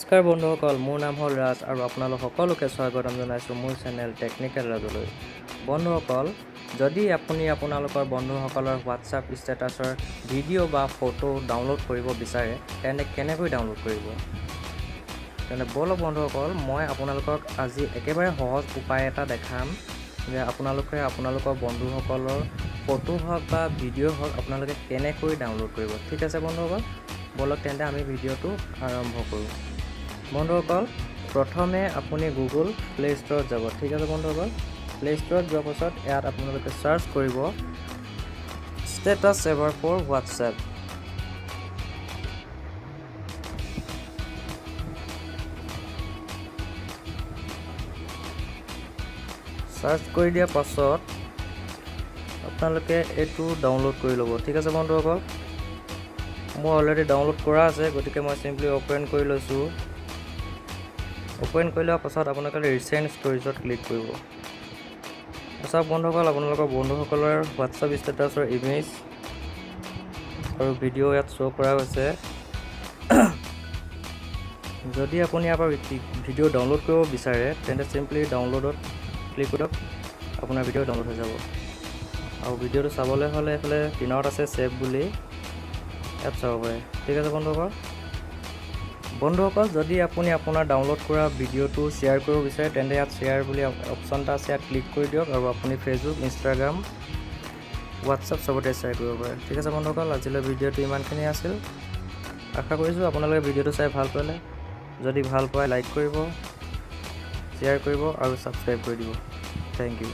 নমস্কাৰ বন্ধুসকল, মোৰ নাম হ'ল ৰাজ আৰু আপোনালোক সকলোকে স্বাগতম জনাইছোঁ মোৰ চেনেল টেকনিকেল ৰাজলৈ। বন্ধুসকল, যদি আপুনি আপোনালোকৰ বন্ধুসকলৰ হোৱাটছআপ ষ্টেটাছৰ ভিডিঅ' বা ফটো ডাউনলোড কৰিব বিচাৰে, তেন্তে কেনেকৈ ডাউনলোড কৰিব? তেন্তে ব'লক বন্ধুসকল, মই আপোনালোকক আজি একেবাৰে সহজ উপায় এটা দেখাম যে আপোনালোকে আপোনালোকৰ বন্ধুসকলৰ ফটো হওক বা ভিডিঅ' হওক আপোনালোকে কেনেকৈ ডাউনলোড কৰিব। ঠিক আছে বন্ধুসকল, ব'লক তেন্তে আমি ভিডিঅ'টো আৰম্ভ কৰোঁ। বন্ধুসকল, প্ৰথমে আপুনি গুগল প্লে' ষ্ট'ৰত যাব। ঠিক আছে বন্ধুসকল, প্লে' ষ্ট'ৰত যোৱাৰ পাছত ইয়াত আপোনালোকে চাৰ্চ কৰিব status saver for WhatsApp. Search কৰি দিয়াৰ পাছত আপোনালোকে এইটো ডাউনলোড কৰি ল'ব। ঠিক আছে বন্ধুসকল, মোৰ অলৰেডি ডাউনলোড কৰা আছে, গতিকে মই চিম্পলি অ'পেন কৰি লৈছোঁ। অ'পেন কৰি লোৱাৰ পাছত আপোনালোকে ৰিচেণ্ট ষ্ট'ৰিজত ক্লিক কৰিব। চাওক বন্ধুসকল, আপোনালোকৰ বন্ধুসকলৰ হোৱাটছআপ ষ্টেটাছৰ ইমেজ আৰু ভিডিঅ' ইয়াত শ্ব' কৰা হৈছে। যদি আপুনি ইয়াৰ পৰা ভিডিঅ' ডাউনলোড কৰিব বিচাৰে, তেন্তে চিম্পলি ডাউনলোডত ক্লিক কৰক, আপোনাৰ ভিডিঅ' ডাউনলোড হৈ যাব। আৰু ভিডিঅ'টো চাবলৈ হ'লে এইফালে কিনাৰত আছে ছেভ বুলি, ইয়াত চাব পাৰে। ঠিক আছে বন্ধুসকল, যদি আপুনি আপোনাৰ ডাউনলোড কৰা ভিডিঅ'টো শ্বেয়াৰ কৰিব বিচাৰে, তেন্তে ইয়াত শ্বেয়াৰ বুলি অপশ্যন এটা আছে, ইয়াত ক্লিক কৰি দিয়ক আৰু আপুনি ফেচবুক, ইনষ্টাগ্ৰাম, হোৱাটছআপ চবতে শ্বেয়াৰ কৰিব পাৰে। ঠিক আছে বন্ধুসকল, আজিলৈ ভিডিঅ'টো ইমানখিনি আছিল। আশা কৰিছোঁ আপোনালোকে ভিডিঅ'টো চাই ভাল পালে। যদি ভাল পায় লাইক কৰিব, শ্বেয়াৰ কৰিব আৰু ছাবস্ক্ৰাইব কৰি দিব। Thank you.